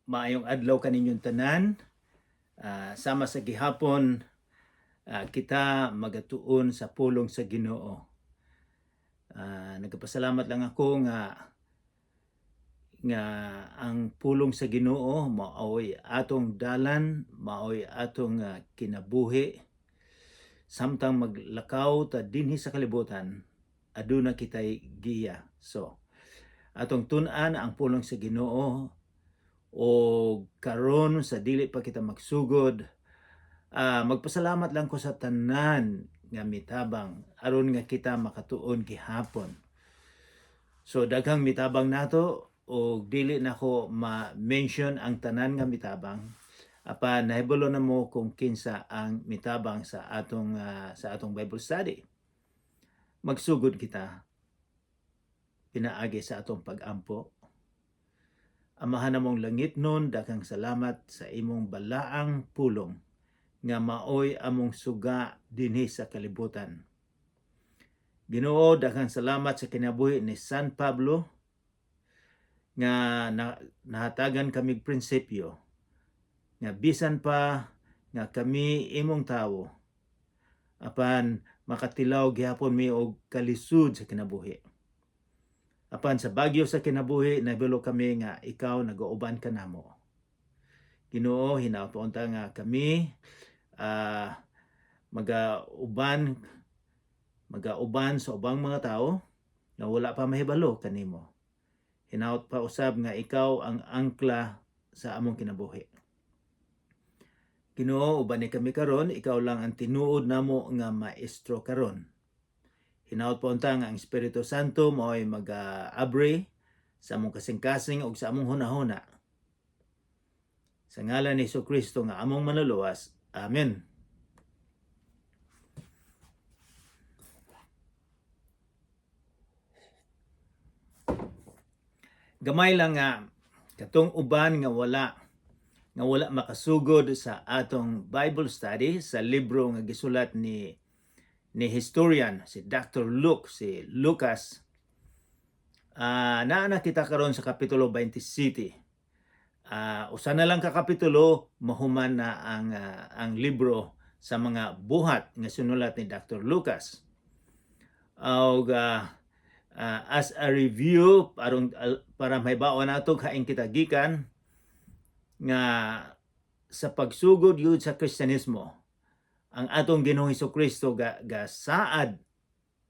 Maayong adlaw kaninyong tanan. Sama sa gihapon, kita magatuon sa pulong sa Ginoo. Nagapasalamat lang ako nga nga ang pulong sa Ginoo maoy atong dalan, maoy atong kinabuhi samtang maglakaw ta dinhi sa kalibutan, aduna kitay giya. So, atong tun-an ang pulong sa Ginoo o karon sa dili pa kita magsugod, magpasalamat lang ko sa tanan nga mitabang aron nga kita makatuon gihapon. So daghang mitabang nato og dili nako ma-mention ang tanan nga mitabang, apan nahibalo na mo kung kinsa ang mitabang sa atong Bible study. Magsugod kita pinaagi sa atong pag-ampo. Amahan namong langitnon, daghang salamat sa imong balaang pulong nga maoy among suga dinhi sa kalibutan. Ginoo, daghang salamat sa kinabuhi ni San Pablo nga nahatagan kami prinsipyo nga bisan pa nga kami imong tawo, apan makatilaw gihapon mi og kalisod sa kinabuhi. Apan sa bagyo sa kinabuhi, nahibalo kami nga ikaw nagauban ka namo. Ginoo, hinaot unta nga kami magauban sa ubang mga tao nga wala pa mahibalo kanimo. Hinaot pa usab nga ikaw ang angkla sa among kinabuhi. Ginoo, uban ni kami karon, ikaw lang ang tinuod namo nga maestro karon. Hinaot pa unta nga ang Espiritu Santo mao'y mag-abri sa among kasing-kasing ug sa among hunahuna. Sa ngalan ni Kristo nga among manluluwas. Amen. Gamay lang nga katong uban nga wala makasugod sa atong Bible study sa libro nga gisulat ni historian si Dr. Luke, si Lucas. Naa na kita karon sa kapitulo 27. Usa na lang ka kapitulo, mahuman na ang libro sa mga buhat nga sinulat ni Dr. Lucas. Og as a review aron para mahibaw nato hain kita gikan, nga sa pagsugod yun sa Kristiyanismo, ang atong Ginoong Kristo ga saad,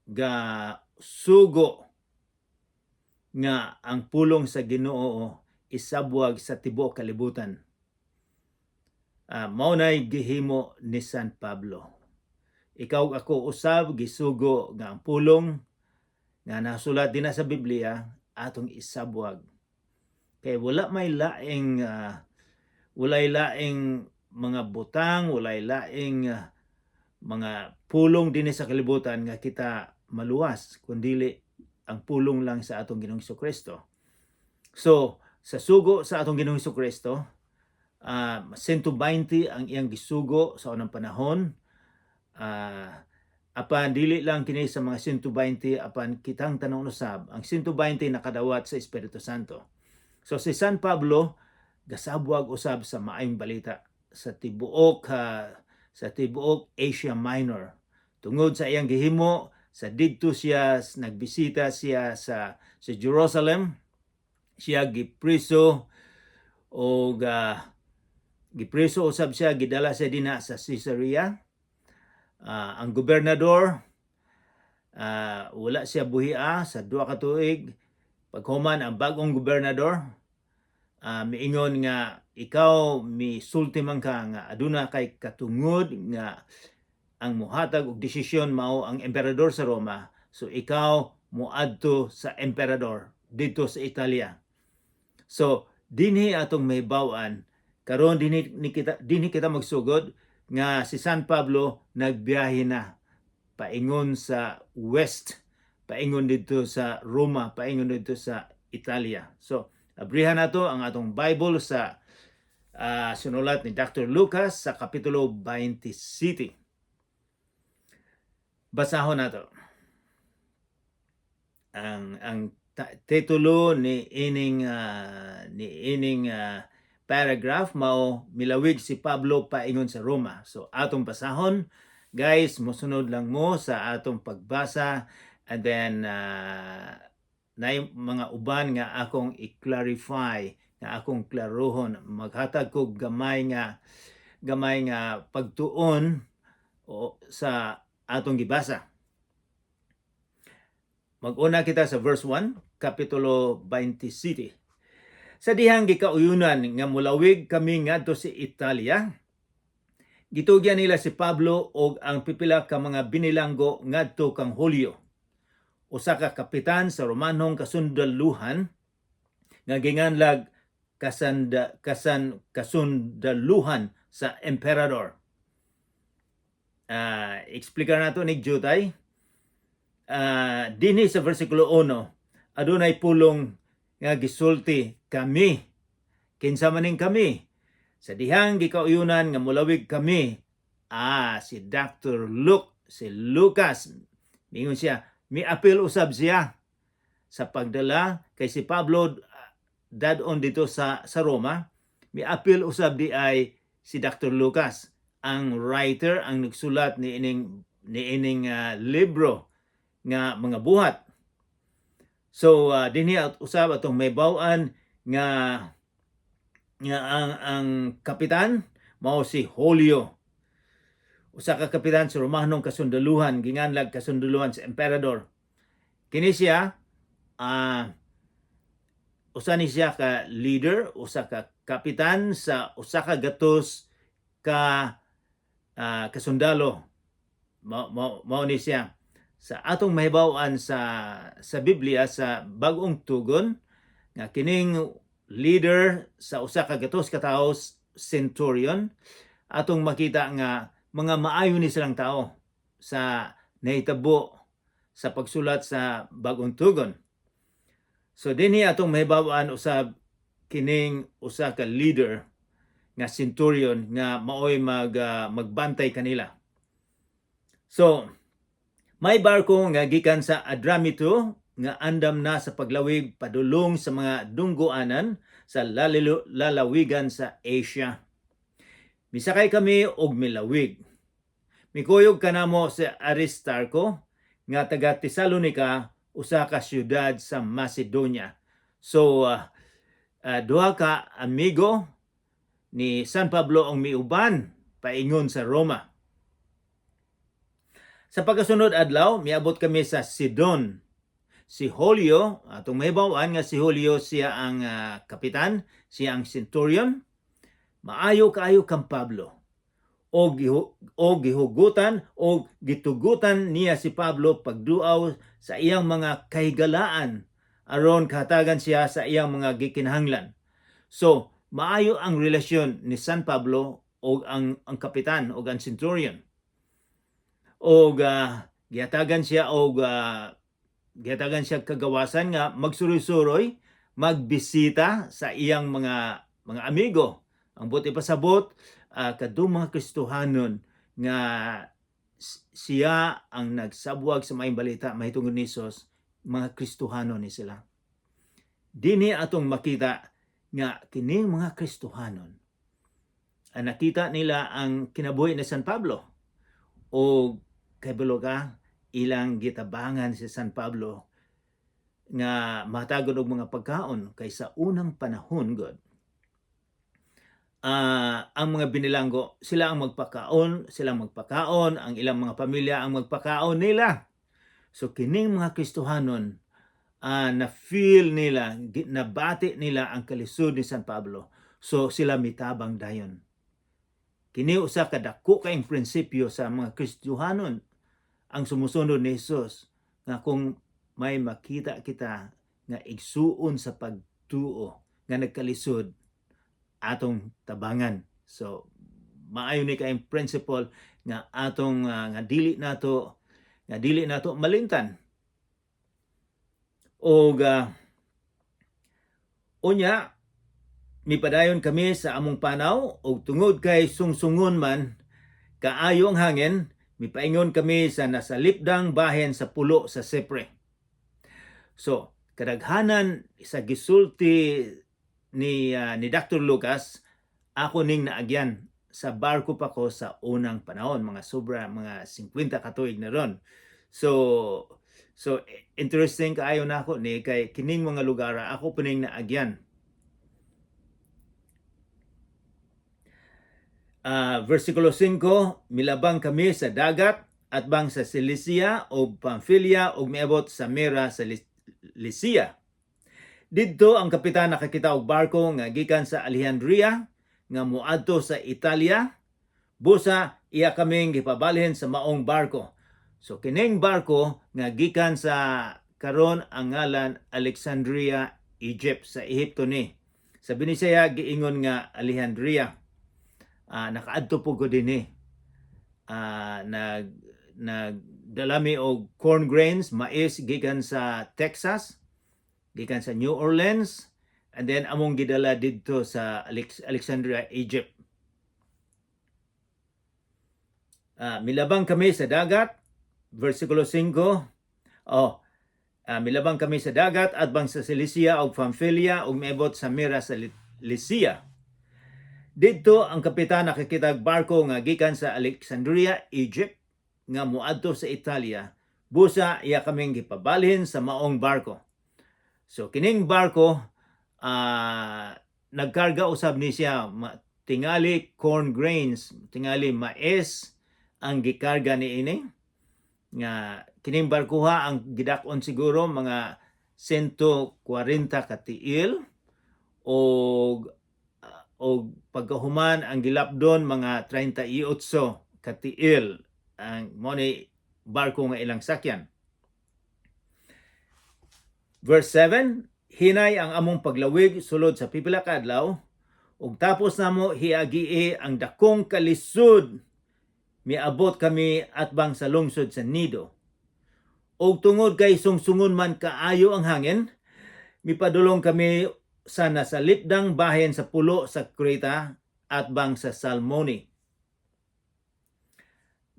ga sugo nga ang pulong sa Ginoo isabwag sa tibuok kalibutan. Mao nay gihimo ni San Pablo. Ikaw, ako usab gisugo nga ang pulong nga nasulat din sa Biblia atong isabwag. Kay wala may laing walay laing mga butang, walay laing mga pulong dinhi sa kalibutan nga kita maluwas kundili ang pulong lang sa atong Ginoong Kristo. So, sa sugo sa atong Ginoong Kristo, 120 ang iyang gisugo sa unang panahon. Apan dili lang kini sa mga 120, apan kitang tanong usab ang 120 nakadawat sa Espiritu Santo. So si San Pablo gasabwag usab sa maayong balita sa tibuok Asia Minor. Tungod sa iyang gihimo sa didto, siya nagbisita siya sa Jerusalem, siya gipriso og gipriso usab siya, gidala siya dinha sa Caesarea. Ang gobernador, wala siya buhia sa 2 ka tuig. Paghuman, ang bagong gobernador miingon nga ikaw misulti man ka nga aduna kay katungod nga ang muhatag og desisyon mao ang emperador sa Roma, so ikaw moadto sa emperador didto sa Italia. So dinhi atong mahibaw-an karon, dinhi kita magsugod nga si San Pablo nagbiyahe na paingon sa west, paingon didto sa Roma, paingon didto sa Italia. So abrihan nato ang atong Bible sa sinulat ni Dr. Lucas sa kapitulo 27. Basahon nato. Ang titulo ni ining paragraph mao milawig si Pablo paingon sa Roma. So atong basahon, guys, mosunod lang mo sa atong pagbasa and then naay mga uban nga akong i-clarify, nga akong klarohon, maghatag ko gamay nga pagtuon o sa atong gibasa. Mag-una kita sa verse 1, Kapitulo 27. Sa dihang gikauyunan nga mulawig kami ngadto sa Italia, gitugyan nila si Pablo og ang pipila ka mga binilanggo ngadto kang Julio, usa ka kapitan sa Romanhong kasundaluhan nga ginganlag kasanda, kasan kasundaluhan sa emperador. Explicar nato ni Jutay. Dinhi sa versikulo 1, adunay pulong nga gisulti "kami". Kinsa maning "kami"? Sa dihang gikauyunan nga mulawig kami. Si Dr. Luke, si Lucas. Mingon siya, miapil usab siya sa pagdala kay si Pablo dad-on dito sa Roma. Miapil usab di ay si Dr. Lucas, ang writer, ang nagsulat ni ining libro nga Mga Buhat. So dinhi usab atong mahibaw-an nga ang kapitan mao si Julio. Usa ka kapitan sa Romanong kasundaluhan, ginganlag kasundaluhan sa emperador. Kini siya usa ni siya ka leader, usa ka kapitan sa 100 ka kasundalo. Mao ni siya. Sa atong mahibaw-an sa Biblia, sa Bag-ong Tugon, nga kining leader sa 100 ka tawo, centurion, atong makita nga mga maayo ni silang tao sa nahitabo sa pagsulat sa Bag-ong Tugon. So dinhi atong mahibaw-an usab kining usa ka leader nga centurion nga maoy magbantay kanila. So may barko nga gikan sa Adramito nga andam na sa paglawig padulong sa mga dunggoanan sa lalawigan sa Asia. Misakay kami og milawig. Mikuyog kanamo si Aristarco nga taga Tesalonica, usa ka syudad sa Macedonia. So duha ka amigo ni San Pablo ang miuban paingon sa Roma. Sa pagkasunod adlaw, miabot kami sa Sidon. Si Julio, atong mahibaw-an nga si Julio siya ang kapitan, siya ang centurion. Maayo kaayo kang Pablo. O gihugutan o gitugutan niya si Pablo pagduaw sa iyang mga kahigalaan aron kahatagan siya sa iyang mga gikinahanglan. So, maayo ang relasyon ni San Pablo o ang kapitan o ang centurion. O gihatagan siya kagawasan nga magsuroy-suroy magbisita sa iyang mga amigo. Ang buot ipasabot, kadtong mga Kristohanon nga siya ang nagsabwag sa Maayong Balita mahitungod ni Hesus, mga Kristohanon ni sila. Dinhi atong makita nga kining mga Kristohanon ang nakita nila ang kinabuhi ni San Pablo o kabalo ka ilang gitabangan si San Pablo nga mahatagon og mga pagkaon, kay sa unang panahon god ang mga binilanggo sila ang magpakaon, ang ilang mga pamilya ang magpakaon nila. So kining mga Kristohanon, na feel nila, nabati nila ang kalisod ni San Pablo, so sila mitabang dayon. Kini usa ka dako kaayong prinsipyo sa mga Kristohanon ang sumusunod ni Jesus, nga kung may makita kita nga igsuon sa pagtuo nga nagkalisod, atong tabangan. So maayo ni kaayong principle nga atong nga dili nato malimtan. Og unya mipadayon kami sa among panaw og tungod kay sungsungon man kaayo ang hangin, mipaingon kami sa nasalipdang bahin sa pulo sa Cyprus. So, kadaghanan sa gisulti ni Dr. Lucas, ako ning naagyan sa barko pa ko sa unang panahon, mga sobra mga 50 ka tuig na ron. So interesting kaayo nako ni kay kining mga lugar ako pa ning naagyan. Versikulo 5, milabang kami sa dagat atbang sa Cilicia o Pamphylia ug miabot sa Mira sa Lycia. Didto ang kapitan nakakita og barko nga gikan sa Alejandria nga moadto sa Italia. Busa iya kaming gipabalhin sa maong barko. So kining barko nga gikan sa karon ang ngalan Alexandria, Egypt, sa Ehipto ni. Sa Binisaya giingon nga Alejandria. Nakaadto po ko dinhi. Nagdala mi og corn grains, mais gikan sa Texas, gikan sa New Orleans, and then among gidala didto sa Alexandria, Egypt. Milabang kami sa dagat, versikulo 5. Oh, milabang kami sa dagat atbang sa Cilicia ug Pamphylia ug miabot sa Mira sa Lycia. Didto ang kapitan nakakita og barko nga gikan sa Alexandria, Egypt, nga moadto sa Italia. Busa iya kaming gipabalhin sa maong barko. So kining barko nagkarga usab ni siya tingali corn grains, tingali mais ang gikarga niini, nga kining barkuha ang gidak-on siguro mga 140 ka tiil og pagkahuman ang gilapdon mga 38 ka tiil ang mo ni barko nga ilang sakyan. Verse 7, hinay ang among paglawig sulod sa pipila ka adlaw ug tapos namo hiagie ang dakong kalisod, miabot kami atbang sa lungsod sa Nido. Og tungod kay sungsungon man kaayo ang hangin, mipadulong kami sa nasalipdang bahin sa pulo sa Creta atbang sa Salmoni.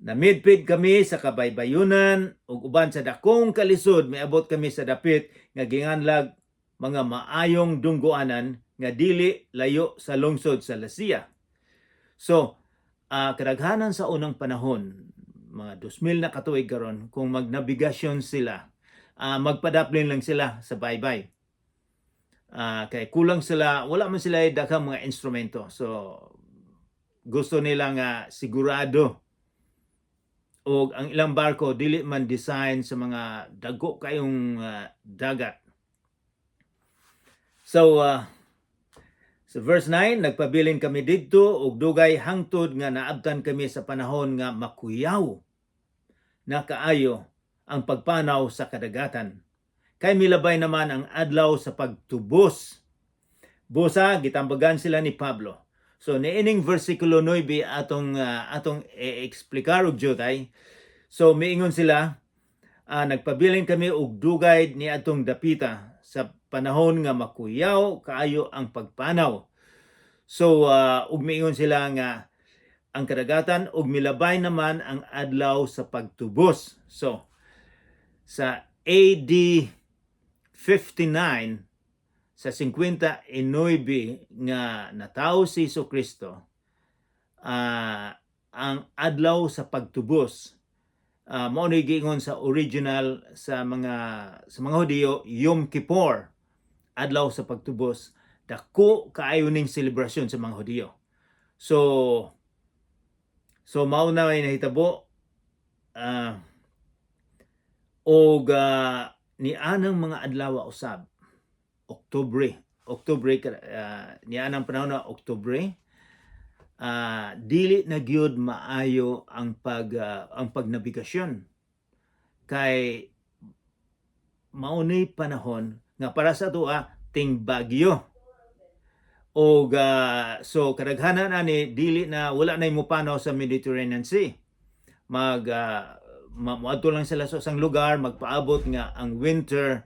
Namidpid kami sa kabaybayunan ug uban sa dakong kalisod miabot kami sa dapit nga ginganlag mga maayong dunggoanan nga dili layo sa lungsod sa Lasea. So, kadaghanan sa unang panahon, mga 2000 na katuig karon, kung magnabigasyon sila, magpadaplin lang sila sa baybay. Kay kulang sila, wala man sila daghang mga instrumento. So, gusto nila nga sigurado og ang ilang barko dili man design sa mga dagko kayong dagat. So sa verse 9, nagpabilin kami didto og dugay hangtod nga naabtan kami sa panahon nga makuyaw na kaayo ang pagpanaw sa kadagatan. Kay milabay naman ang adlaw sa pagtubos. Busa gitambagan sila ni Pablo. So niining versikulo 9 atong i-eksplikar og jutay. So miingon sila, nagpabilin kami og dugay ni atong dapita sa panahon nga makuyaw kaayo ang pagpanaw. So ug miingon sila nga ang kadagatan ug milabay naman ang adlaw sa pagtubos. So sa AD 59, sa 59 nga natawo si Hesus Kristo, ang adlaw sa pagtubos, mao ni giingon sa original sa mga Hudiyo, Yom Kippur, adlaw sa pagtubos. Dako kaayo ning selebrasyon sa mga Hudiyo. So mao na may nahitabo og nianang mga adlaw usab Oktubre, nianang panahon na Oktubre, dili na gyud maayo ang pagnabigasyon kay mao ni panahon nga para sa atoa ting bagyo og so kadaghanan ani dili na, wala na mopanaw sa Mediterranean Sea. Mag moadto lang sila sa isang lugar, magpaabot nga ang winter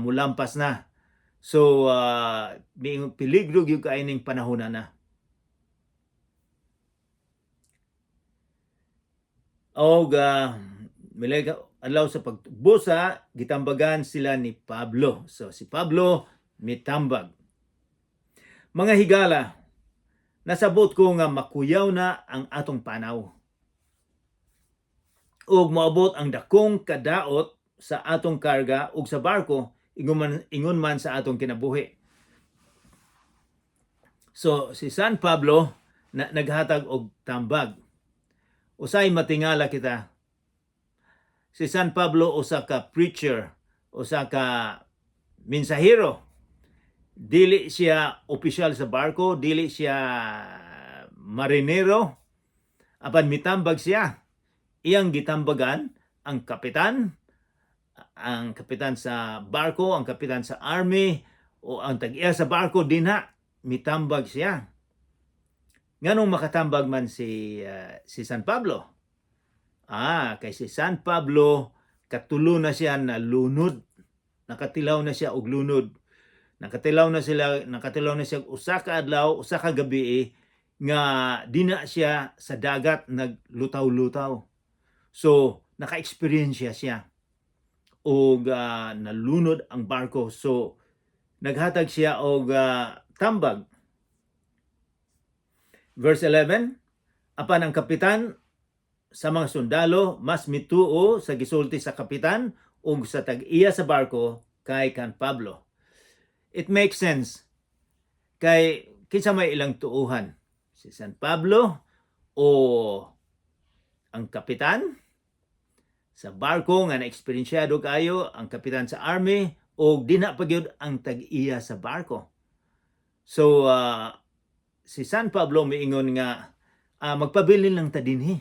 mulampas na. So peligro gyud kaayo ning panahon na. Og milay adlaw sa pagbusa, gitambagan sila ni Pablo. So si Pablo mitambag. Mga higala, nasabot ko nga makuyaw na ang atong panaw ug moabot ang dakong kadaot sa atong karga ug sa barko, ingon man sa atong kinabuhi. So si San Pablo na naghatag og tambag. Usay matingala kita. Si San Pablo usa ka preacher, usa ka mensahero. Dili siya opisyal sa barko, dili siya marinero, apan mitambag siya. Iyang gitambagan ang kapitan sa barko, ang kapitan sa army, o ang tag-iya sa barko dinha, mitambag siya. Nganong makatambag man si San Pablo? Kay si San Pablo katulo na siya na lunod. Nakatilaw na siya og lunod. Nakatilaw na sila, nakatilaw na siya og usa ka adlaw, usa ka gabi nga dina siya sa dagat naglutaw-lutaw. So, naka-experience siya og nalunod ang barko. So, naghatag siya og tambag. Verse 11, apan ang kapitan sa mga sundalo mas mituo sa gisulti sa kapitan ug sa tag-iya sa barko kay kan Pablo. It makes sense. Kay kinsa may ilang tuuhan? Si San Pablo o ang kapitan sa barko nga na-eksperyensyado kayo, ang kapitan sa army o dina pa gyud ang tag-iya sa barko? So si San Pablo miingon nga magpabilin lang ta dinhi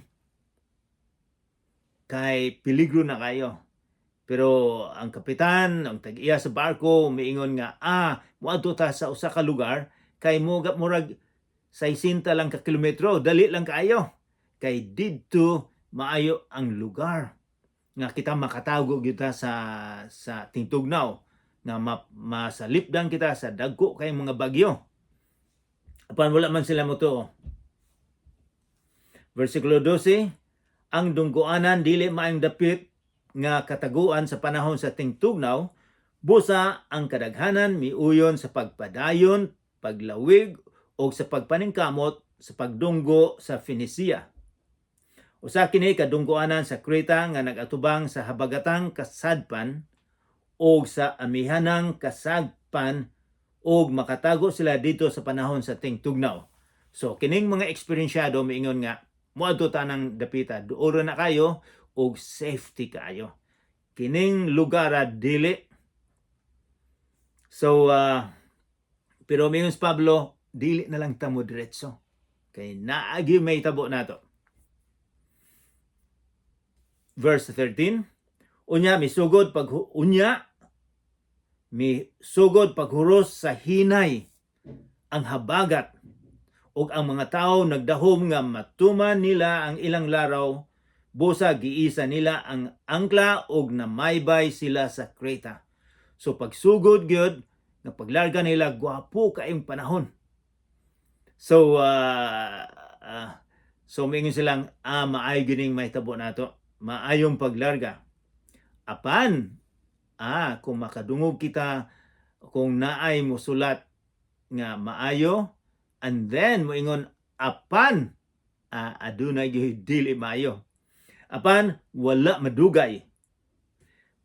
kay peligro na kayo. Pero ang kapitan, ang tag-iya sa barko, miingon nga moadto ta sa usa ka lugar kay mo murag 60 lang ka kilometro, dali lang kaayo. Kay didto maayo ang lugar nga kita makatago kita sa tingtugnaw nga masalipdan kita sa dagko kay mga bagyo. Apan wala man sila motuo. Versikulo 12, ang dunggoanan dili maayong dapit nga kataguan sa panahon sa tingtugnaw, busa ang kadaghanan miuyon sa pagpadayon, paglawig o sa pagpaningkamot sa pagdunggo sa Fenicia. Usa kini kadunggoanan sa Creta nga nagatubang sa habagatang kasadpan o sa amihanang kasagpan ug makatago sila dito sa panahon sa tingtugnaw. So kining mga eksperyensyado miingon nga moadto ta ng dapita, duol na kayo og safety kayo. Kining lugar dili. So pero mingon si Pablo, dili na lang ta mo diretso. Kay naagi may tabo nato. Verse 13, unya misugod paghuros sa hinay ang habagat ug ang mga tawo nagdahom nga matuman nila ang ilang laraw, busa giisa nila ang angkla ug namaybay sila sa Creta. So pagsugod gyud nga paglarga nila, gwapo kaayong panahon. So miingon silang maayo gining mahitabo nato, maayong paglarga. Apan kung makadungog kita, kung naay musulat nga maayo and then moingon apan, adunay gyud dili maayo. Apan wala madugay,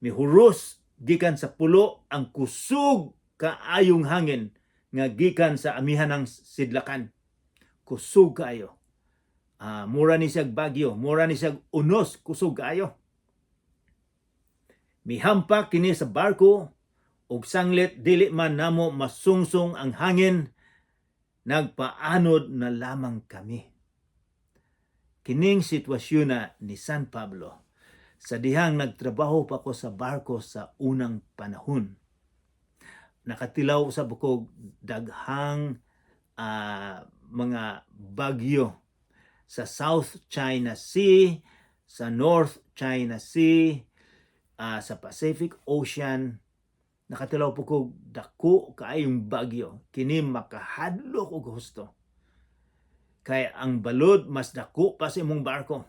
mihuros gikan sa pulo ang kusog kaayong hangin nga gikan sa amihanang sidlakan. Kusog kaayo. Mura ni siyag bagyo, mura ni siyag unos, kusog kaayo. Mihampak kini sa barko ug sanglit dili man namo masungsong ang hangin, nagpaanod na lamang kami. Kining sitwasyon na ni San Pablo sa dihang nagtrabaho pa ko sa barko sa unang panahon. Nakatilaw sa bukog daghang mga bagyo sa South China Sea, sa North China Sea, sa Pacific Ocean. Nakatilaw po ko dako kaayong bagyo. Kini makahadlok og husto. Kay ang balod mas dako pa sa imong barko.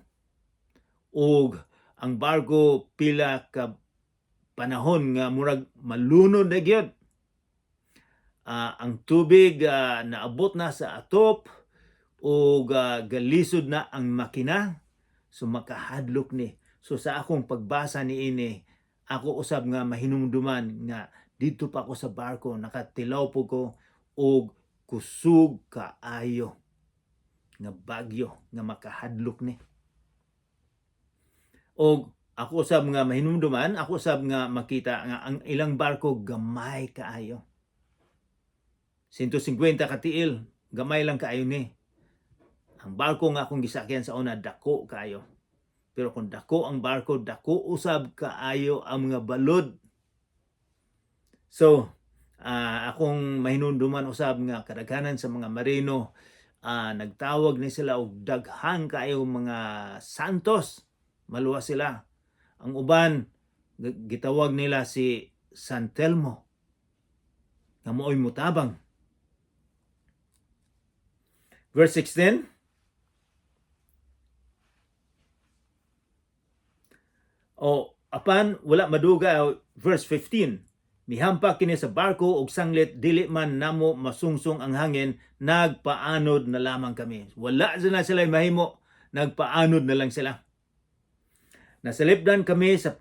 Ug ang barko pila ka panahon nga murag malunod na gyud. Ang tubig naabot na sa atop ug galisod na ang makina, so makahadlok ni. So sa akong pagbasa niini, ako usab nga mahinumduman nga didto pa ako sa barko, nakatilaw po ko og kusog kaayo nga bagyo nga makahadlok ni. Og ako usab nga mahinumduman, ako usab nga makita nga ang ilang barko gamay kaayo. 150 ka tiil, gamay lang kaayo ni. Ang barko nga akong gisakyan sa una, dako kaayo. Pero kung dako ang barko, dako usab kaayo ang mga balod. So, akong mahinumduman usab nga kadaghanan sa mga marino, nagtawag ni sila og daghan kaayo mga santos, maluwas sila. Ang uban gitawag nila si San Telmo nga mao'y mutabang. Verse 16. O apan wala maduga, verse 15. Mihampa kini sa barko og sanglit dili man namo masungsong ang hangin, nagpaanod na lamang kami. Wala na sila mahimo, nagpaanod na lang sila. Nasalipdan kami sa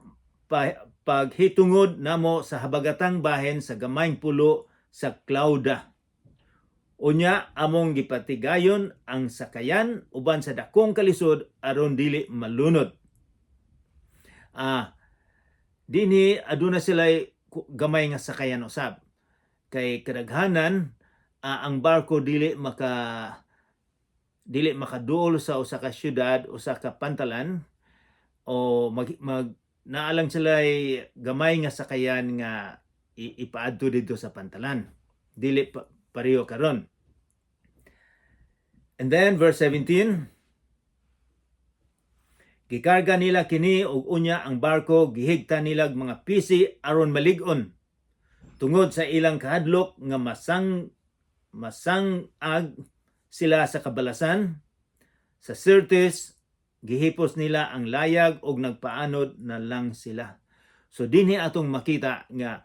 paghitungod namo sa habagatang bahin sa gamayng pulo sa Clauda. Unya among gipatigayon ang sakayan uban sa dakong kalisod aron dili malunod. Dinhi aduna sila gamay nga sakayan usab. Kay kadaghanan ang barko dili makaduol sa usa ka syudad, usa ka pantalan, o mag naalang sila gamay nga sakayan nga ipaadto didto sa pantalan. Dili pa, pareho karon. And then verse 17, gikarga nila kini og unya ang barko gihigta nila mga pisi aron malig-on tungod sa ilang kahadlok nga masang-ag sila sa kabalasan. Sa Sirtis gihipos nila ang layag og nagpaanod na lang sila. So dinhi atong makita nga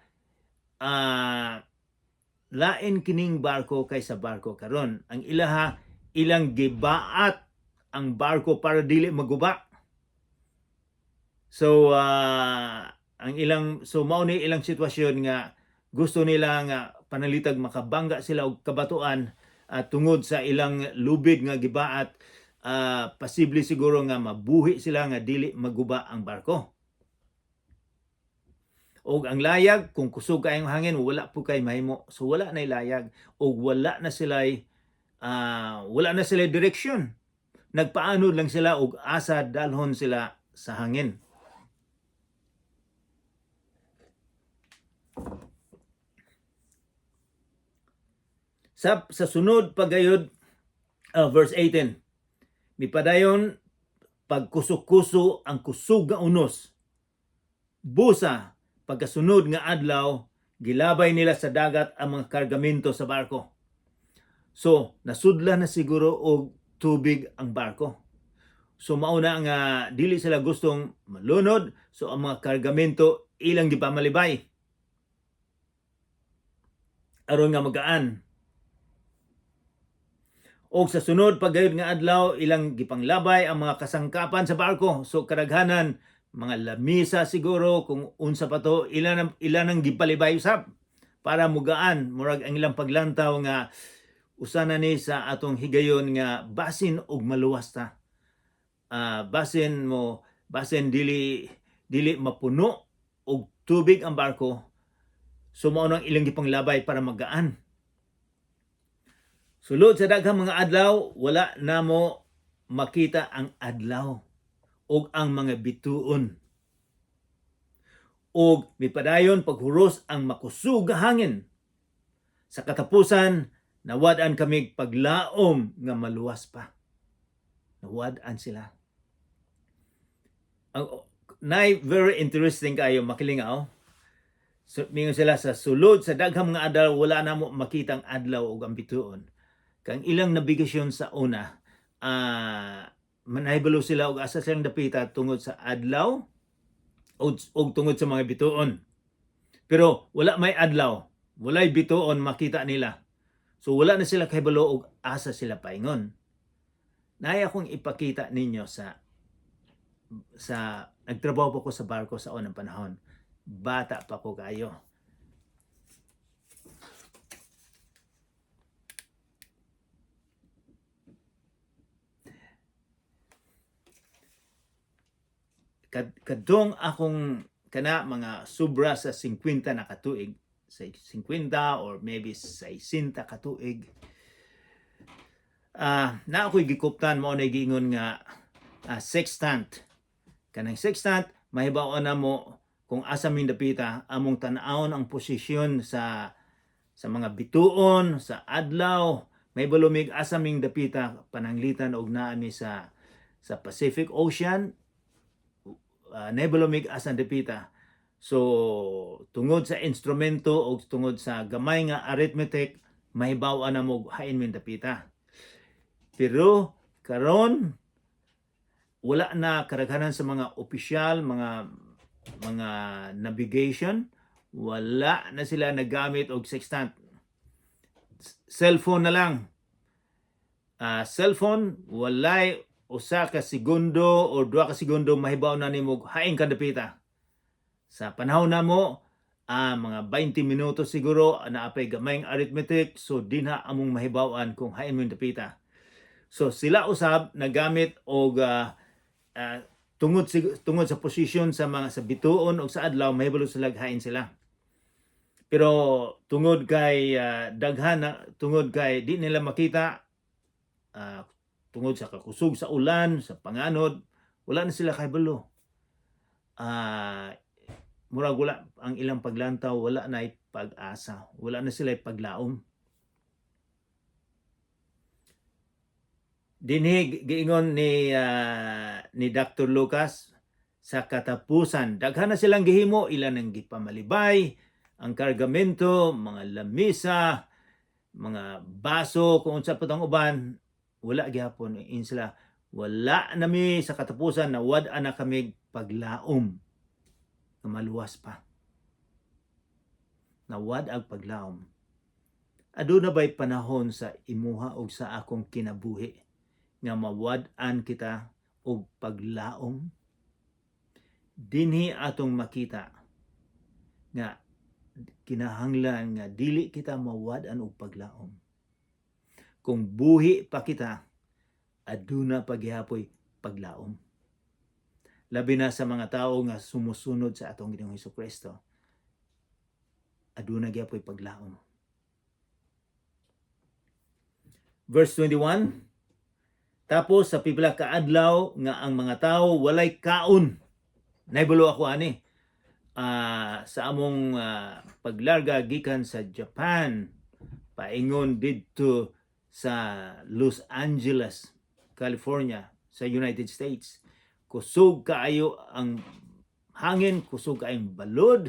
lain kining barko kaysa barko karon. Ang ilaha, ilang gibaat ang barko para dili maguba. So ang ilang, so mao ni ilang sitwasyon nga gusto nila nga panalitag makabangga sila og kabatuan tungod sa ilang lubid nga gibaat, posible siguro nga mabuhi sila nga dili maguba ang barko. Og ang layag, kung kusog kayong hangin, wala po kay mahimo. So wala na layag og wala na sila direksyon. Nagpaanod lang sila og asa dalhon sila sa hangin. Sa sunod pagayod, verse 18. Mipadayon pagkuso-kuso ang kusog nga unos. Busa pagkasunod nga adlaw, gilabay nila sa dagat ang mga kargamento sa barko. So, nasudla na siguro og tubig ang barko. So mauna nga dili sila gustong malunod, so ang mga kargamento ilang gipamalibay aron nga magaan. Og sa sunod pagayod nga adlaw, ilang gipanglabay ang mga kasangkapan sa barko. So kadaghanan mga lamisa siguro, kung unsa pa to, ilan ang gipalibay usab para mugaan. Murag ang ilang paglantaw nga usa na ni sa atong higayon nga basin og maluwas ta. Basin dili mapuno og tubig ang barko. So mao nang ilang gipanglabay para magaan. Sulod sa daghang mga adlaw, wala namo makita ang adlaw ug ang mga bituon. Ug mipadayon paghuros ang makusog nga hangin. Sa katapusan, nawad-an kami paglaom nga maluwas pa. Nawad-an sila. Ang nay very interesting kayo makilingaw. So, mingon sila sa sulod sa daghang mga adlaw, wala namo makita ang adlaw ug ang bituon. Kang ilang nabigasyon sa una, manahibalo sila og asa silang dapita tungod sa adlaw og tungod sa mga bituon. Pero wala may adlaw. Walay bituon makita nila. So wala na sila kahibalo og asa sila paingon. Naay akong ipakita ninyo sa nagtrabaho pa ko sa barko sa unang panahon. Bata pa ko kayo. Kadtong akong kana mga sobra sa 50 na katuig, sa 50 or maybe 60 katuig. Na ako'y gikuptan, mao na giingon nga sextant. Kanang sextant, mahibaw na mo kung asa ming dapita, among tan-awon ang posisyon sa mga bituon, sa adlaw, mahibalo mig asa ming dapita pananglitan og naa mi sa Pacific Ocean, nahibalo mig asa dapita. So tungod sa instrumento o tungod sa gamay nga arithmetic, mahibaw na mo hain ming dapita. Pero karon wala na karaghanan sa mga opisyal, mga navigation, wala na sila nagamit og sextant. Cellphone na lang. Cellphone, walay 1 ka segundo o 2 ka segundo, mahibaw na nimo hain ka dapita. Sa panahon namo, mga 20 minuto siguro, naa pay gamayng arithmetic, so dinha among mahibaw-an kung hain mo yung dapita. So sila usab nagamit og tungod sa posisyon sa mga sa bituon og sa adlaw, mahibalo sila hain sila. Pero tungod kay daghan na, tungod kay di nila makita, tungod sa kakusog sa ulan, sa panganod, wala na sila kahibalo. Murag wala ang ilang paglantaw, wala na pag-asa, wala na sila paglaom. Dinhi giingon ni Dr. Lucas sa katapusan, daghan na silang gihimo, ilan ang gipamalibay, ang kargamento, mga lamisa, mga baso, kung unsa pa tong uban, wala gihapon in sila. Wala nami sa katapusan, nawad na kami paglaom nga maluwas pa. Nawad ang paglaom. Aduna ba'y panahon sa imuha og sa akong kinabuhi nga mawad-an kita og paglaom? Dinhi atong makita nga kinahanglan nga dili kita mawad-an og paglaom. Kung buhi pa kita, aduna pa gihapoy paglaom. Labi na sa mga tao nga sumusunod sa atong Ginoong Hesus Kristo. Aduna gihapoy paglaom. Verse 21. Tapos sa pipila ka adlaw nga ang mga tao walay kaon. Nahibalo ako ani. Sa among paglarga gikan sa Japan paingon didto sa Los Angeles, California, sa United States. Kusog kaayo ang hangin, kusog kaayong balod.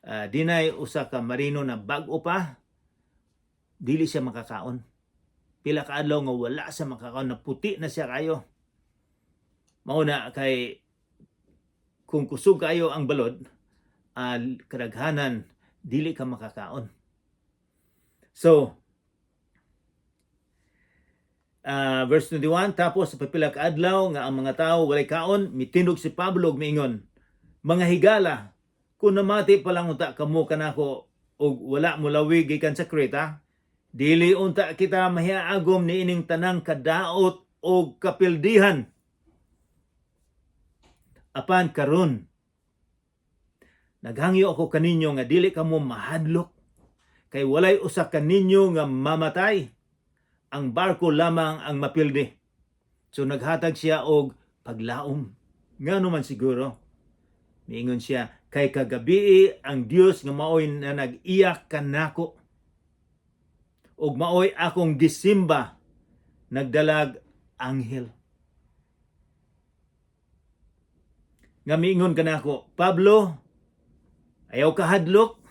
Dinay usa ka marino na bag-o pa, dili siya makakaon. Pila ka adlaw nga wala siya makakaon, naputi na siya kayo. Mao na kay kung kusog kayo ang balod, kadaghanan dili ka makakaon. So, verse 21, tapos sa pipila ka adlaw nga ang mga tao walay kaon, mitindog si Pablo ug miingon, "Mga higala, kung namati pa lang unta kamo kanako ug wala molawig gikan sa Creta, dili unta kita mahiagom niining tanang kadaot og kapildihan. Apan karon naghangyo ako kaninyo nga dili kamo mahadlok, kay walay usa kaninyo nga mamatay, ang barko lamang ang mapildi." So naghatag siya og paglaom. Ngano man siguro? Miingon siya, "Kay kagabii ang Dios nga maoy na nag-iya kanako ug maoy akong gisimba, nagdalag anghel nga miingon kanako, 'Pablo, ayaw ka hadlok,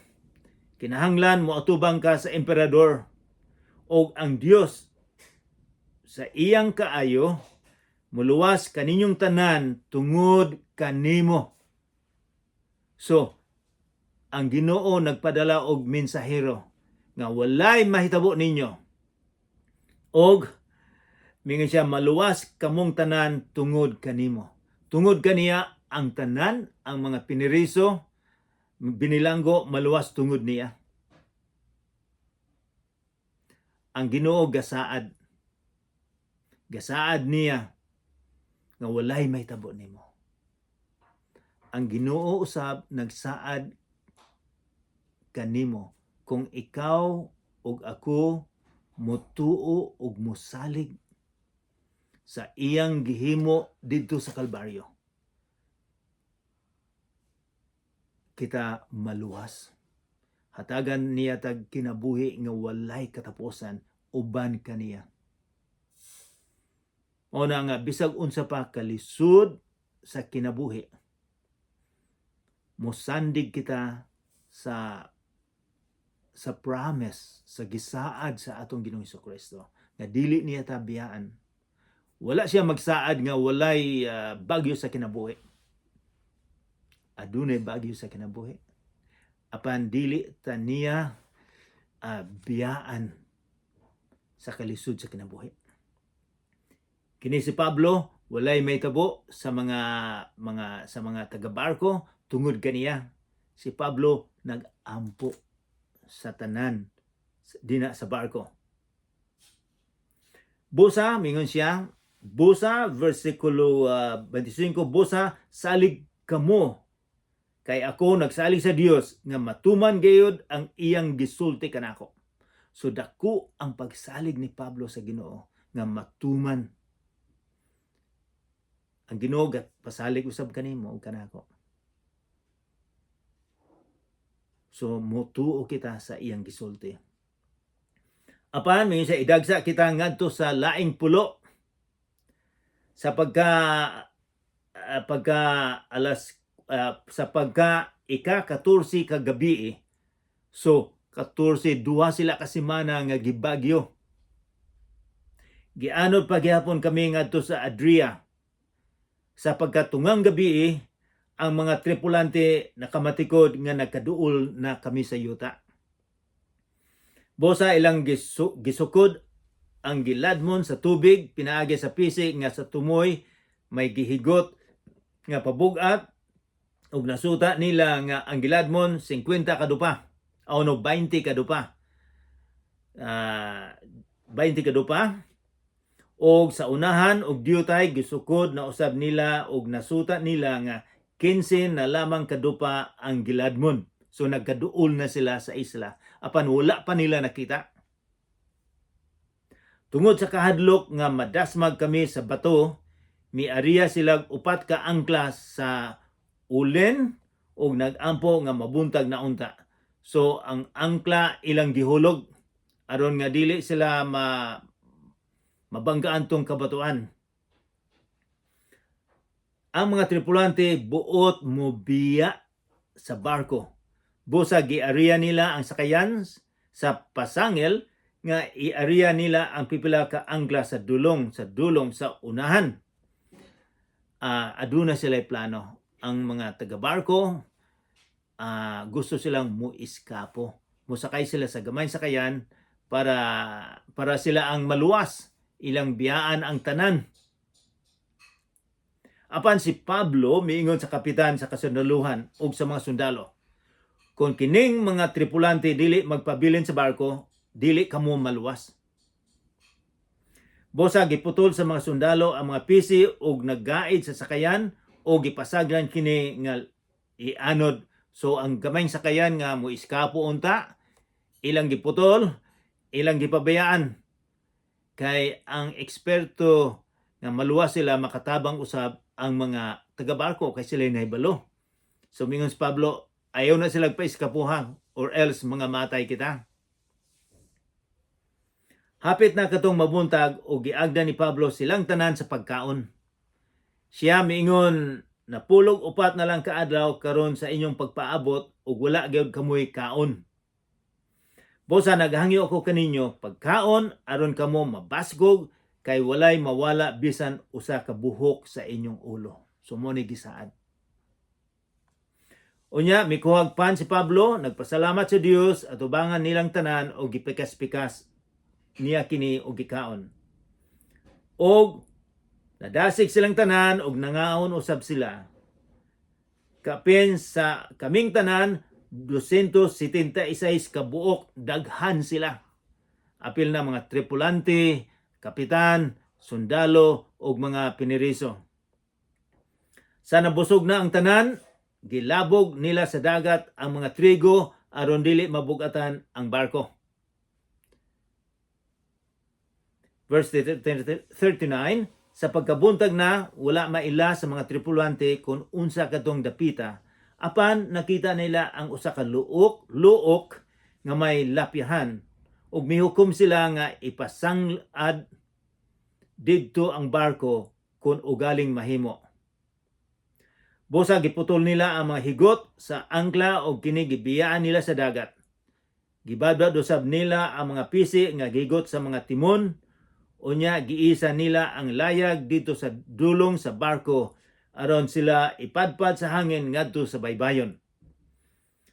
kinahanglan mo atubang ka sa emperador, og ang Dios sa iyang kaayo muluwas kaninyong tanan tungod kanimo.'" So, Ang Ginoo nagpadala og mensahero nga walay mahitabo ninyo. Og mingon siya, "Maluwas kamong tanan tungod kanimo." Tungod kaniya ang tanan, ang mga piniriso, binilanggo, maluwas tungod niya. Ang Ginoo gasaad. Gasaad niya nga walay mahitabo nimo. Ang Ginoo usab nagsaad kanimo kung ikaw ug ako motuo ug mosalig sa iyang gihimo didto sa Kalbaryo. Kita maluwas. Hatagan niya tag kinabuhi nga walay katapusan uban kaniya. O na nga bisag unsa pa kalisod sa kinabuhi, mosandig kita sa promise, sa gisaad sa atong Ginoong Kristo nga dili niya ta biyaan. Wala siya magsaad nga walay bagyo sa kinabuhi. Adunay bagyo sa kinabuhi. Apan dili ta niya biyaan sa kalisod sa kinabuhi. Kini si Pablo, walay mahitabo sa mga taga-barko tungod kaniya. Si Pablo nag-ampo sa tanan dina sa barko. Busa, mingon siya, busa, versikulo 25, "Busa, salig kamo, kay ako nagsalig sa Dios nga matuman gayud ang iyang gisulti kanako." So dako ang pagsalig ni Pablo sa Ginoo nga matuman. Ang Ginoo pasalig usab kanimo ug kanako. So motuo kita sa iyang gisulti. Apan mingon siya, idagsa kita ngadto sa laing pulo sa pagka pagka alas sa pagka ika-14 ka gabi. So 14, duha sila ka semana nga gibagyo. Gianod pa gihapon kami ngadto sa Adria. Sa pagkatungang gabi, ang mga tripulante nakamatikod nga nagkaduol na kami sa yuta. Busa ilang gisukod ang giladmon sa tubig pinaagi sa pisi nga sa tumoy may gihigot nga pabugat, ug nasuta nila nga ang giladmon 50 kadupa o no 20 kadupa. 20 kadupa, og sa unahan og diyutay gisukod na usab nila og nasuta nila nga 15 na lamang kadupa ang giladmon. So nagkaduol na sila sa isla apan wala pa nila nakita. Tungod sa kahadlok nga madasmag kami sa bato, miariya sila upat ka angkla sa ulen og nagampo nga mabuntag na unta. So ang angkla ilang gihulog aron nga dili sila mabanggaan tong kabatuan. Ang mga tripulante buot mobiya sa barko. Busa giariya nila ang sakayan sa pasangil nga iariya nila ang pipila ka angkla sa dulong sa unahan. Aduna sila plano. Ang mga taga-barko, gusto silang muiskapo. Musakay sila sa gamay sakayan para sila ang maluwas. Ilang biyaan ang tanan. Apan si Pablo miingon sa kapitan sa kasundaluhan ug sa mga sundalo, "Kung kining mga tripulante dili magpabilin sa barko, dili kamo maluwas." Busa giputol sa mga sundalo ang mga pisi ug naggaid sa sakayan o gipasaglan kini nga ianod. So ang gamayng sakayan nga mo iskapo unta, ilang giputol, ilang gipabayaan. Kay ang eksperto nga maluwas sila, makatabang usab ang mga taga-barko kay sila nahibalo. So mingon si Pablo, ayaw na sila paiskapuhan or else mga matay kita. Hapit na katong mabuntag o giagda ni Pablo silang tanan sa pagkaon. Siya miingon, "Napulog 4 na lang kaadlaw karon sa inyong pagpaabot ug wala gyud kamoy kaon. Busa naghangyo ako kaninyo pagkaon aron kamo mabasgog, kay walay mawala bisan usa ka buhok sa inyong ulo." So mo ni gisaad. Unya mikuhag pan si Pablo, nagpasalamat sa Dios atubangan nilang tanan og gipikas-pikas niya kini og gikaon. Og nadasig silang tanan og nangaon usab sila. Kapin sa kaming tanan, 276 ka buok, daghan sila. Apil na mga tripulante, kapitan, sundalo ug mga piniriso. Sa nabusog na ang tanan, gilabog nila sa dagat ang mga trigo aron dili mabugatan ang barko. Verse 39, sa pagkabuntag na, wala maila sa mga tripulante kung unsa katong dapita. Apan nakita nila ang usa ka luok, luok nga may lapyahan ug mihukom sila nga ipasangad didto ang barko kung ugaling mahimo. Busa giputol nila ang mga higot sa angkla og kini gibiyaan nila sa dagat. Gibadbad usab nila ang mga pisi nga gigot sa mga timon, unya giisa nila ang layag dito sa dulong sa barko aron sila ipadpad sa hangin ngadto sa baybayon.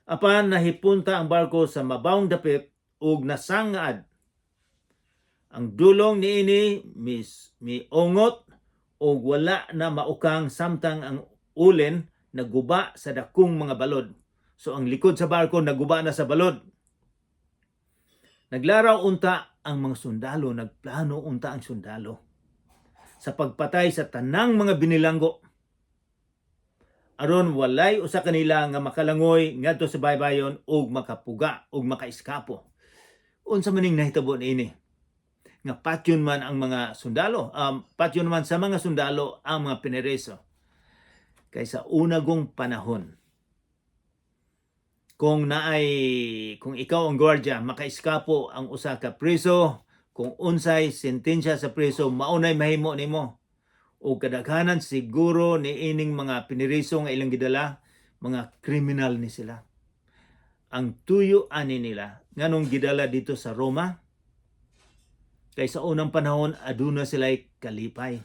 Apan nahipunta ang barko sa mabawong dapit ug nasangad. Ang dulong niini mis miungot ug wala na maukang samtang ang ulen naguba sa dakong mga balod. So ang likod sa barko naguba na sa balod. Naglaraw unta ang mga sundalo, nagplano unta ang sundalo sa pagpatay sa tanang mga binilanggo aron walay usa kanila nga makalangoy ngadto sa baybayon ug makapuga ug makaiskapo. Unsa man ning nahitabo niini? Nga patyon man ang mga sundalo, patyon man sa mga sundalo ang mga pinereso. Kay sa unagong panahon, kung ikaw ang gwardiya, makaiskapo ang usa ka preso, kung unsay sentensya sa preso, maunay mahimo nimo. O kadaghanan siguro ni ining mga piniriso nga ilang gidala, mga kriminal ni sila. Ang tuyo ani nila nganong gidala dito sa Roma, kay sa unang panahon aduna sila'y kalipay.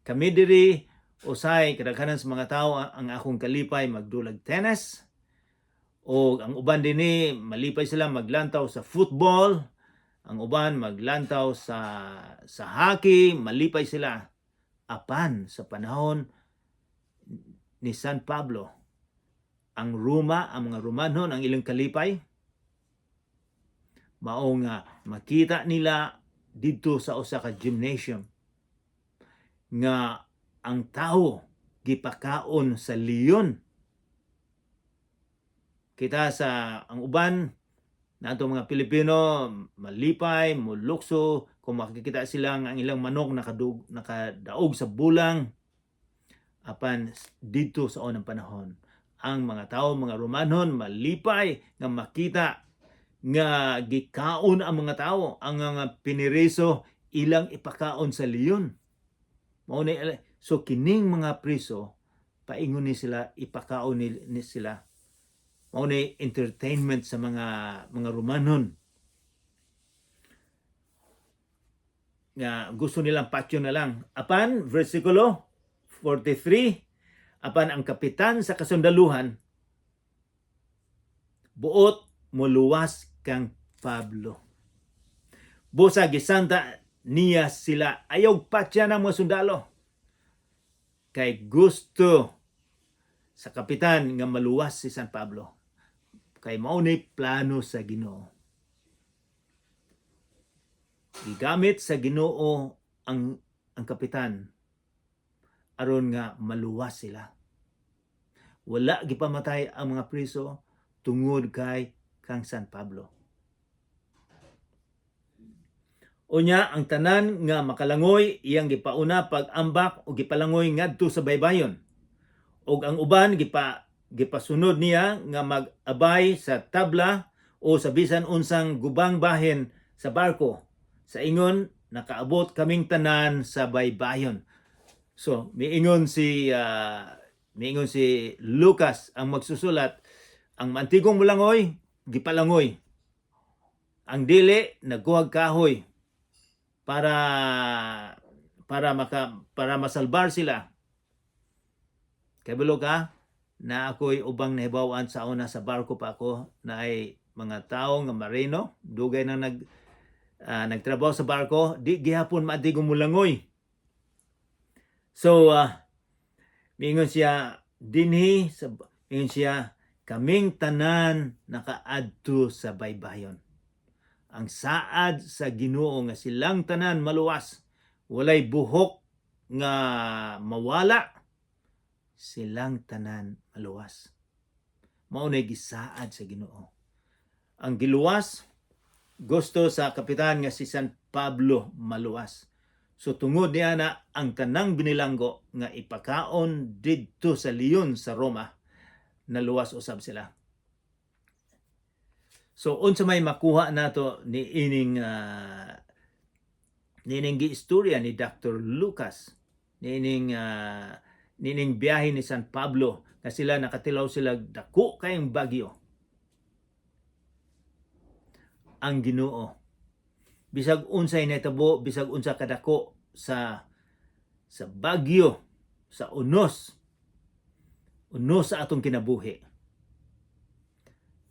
Kami diri usay kadaghanan sa mga tao, ang akong kalipay magdulag tennis o ang uban dinhi malipay sila maglantaw sa football, ang uban maglantaw sa hockey, malipay sila. Apan sa panahon ni San Pablo, ang Roma, ang mga Romanon, ang ilang kalipay mao nga makita nila didto sa usa ka gymnasium nga ang tao gipakaon sa leon. Kita sa ang uban nato mga Pilipino malipay molukso kung makikita sila nga ang ilang manok nakadaog sa bulang. Apan didto sa unang panahon, ang mga tao, mga Romanon, malipay nga makita nga gikaon ang mga tao, ang mga piniriso ilang ipakaon sa leon. Mao ni, so kining mga priso paingon ni sila ipakaon ni sila. Mao ni entertainment sa mga Romanon nga gusto nilang patyo na lang. Apan versikulo 43, apan ang kapitan sa kasundaluhan buot moluwas kang Pablo. Busa gisanta niya sila ayaw patya ng mga sundalo. Kay gusto sa kapitan nga maluwas si San Pablo. Kay mao ni plano sa Ginoo. Gigamit sa Ginoo ang kapitan aron nga maluwas sila. Wala gipamatay ang mga priso tungod kang San Pablo. Unya ang tanan nga makalangoy iyang gipauna pag-ambak o gipalangoy ngadto sa baybayon. Og ang uban gipasunod niya nga mag-abay sa tabla o sa bisan unsang gubang bahin sa barko. Sa ingon nakaabot kaming tanan sa baybayon. So miingon si Lucas ang magsusulat, ang mantigong mulangoy gipalangoy. Ang dili nagkuhag kahoy para masalbar sila. Kabalo ka? Na ako'y ubang nahibaw-an sa una, sa barko pa ako, naay mga tao nga marino, dugay na nagtrabaho sa barko, di gihapon maatig mulangoy. So miingon siya dinhi sa, miingon siya, "Kaming tanan nakaadto sa baybayon." Ang saad sa Ginoo nga silang tanan maluwas, walay buhok nga mawala, silang tanan maluwas. Mao nay gisaad sa Ginoo. Ang giluwas, gusto sa kapitan nga si San Pablo maluwas. So tungod niya na ang tanang binilanggo nga ipakaon didto sa leon sa Roma, naluwas usab sila. So unsa may makuha nato niining giistorya ni Dr. Lucas niining biyahe ni San Pablo nga sila nakatilaw sila dako kayong bagyo? Ang Ginoo, bisag unsay nahitabo, bisag unsa kadako sa bagyo, sa unos unos sa atong kinabuhi,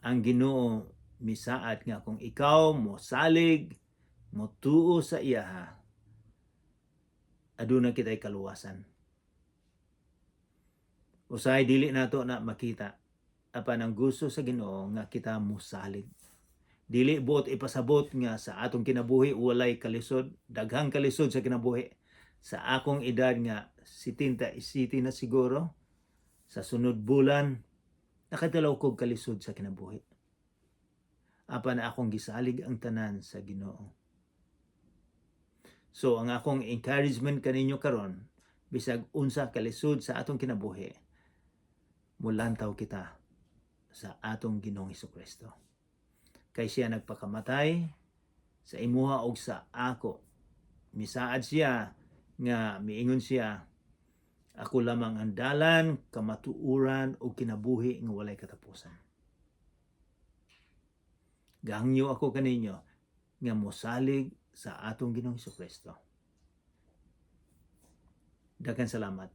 ang Ginoo misaad nga kung ikaw mo salig, mo tuo sa iyaha, aduna kitay kaluwasan. Usahay dili nato na makita, apan ang gusto sa Ginoo nga kita mosalig. Dili buot ipasabot nga sa atong kinabuhi walay kalisod. Daghang kalisod sa kinabuhi. Sa akong edad nga 77 na siguro sa sunod bulan, nakatilaw kog kalisod sa kinabuhi, apan akong gisalig ang tanan sa Ginoo. So ang akong encouragement kaninyo karon, bisag unsa kalisod sa atong kinabuhi, mulantaw kita sa atong Ginoong Kristo, kay siya nagpakamatay sa imuha og sa ako. Misaad siya nga miingon siya, "Ako lamang ang dalan, kamatuoran ug kinabuhi nga walay katapusan." Gahangyo ako kaninyo nga mosalig sa atong Ginoong Kristo. Daghang salamat.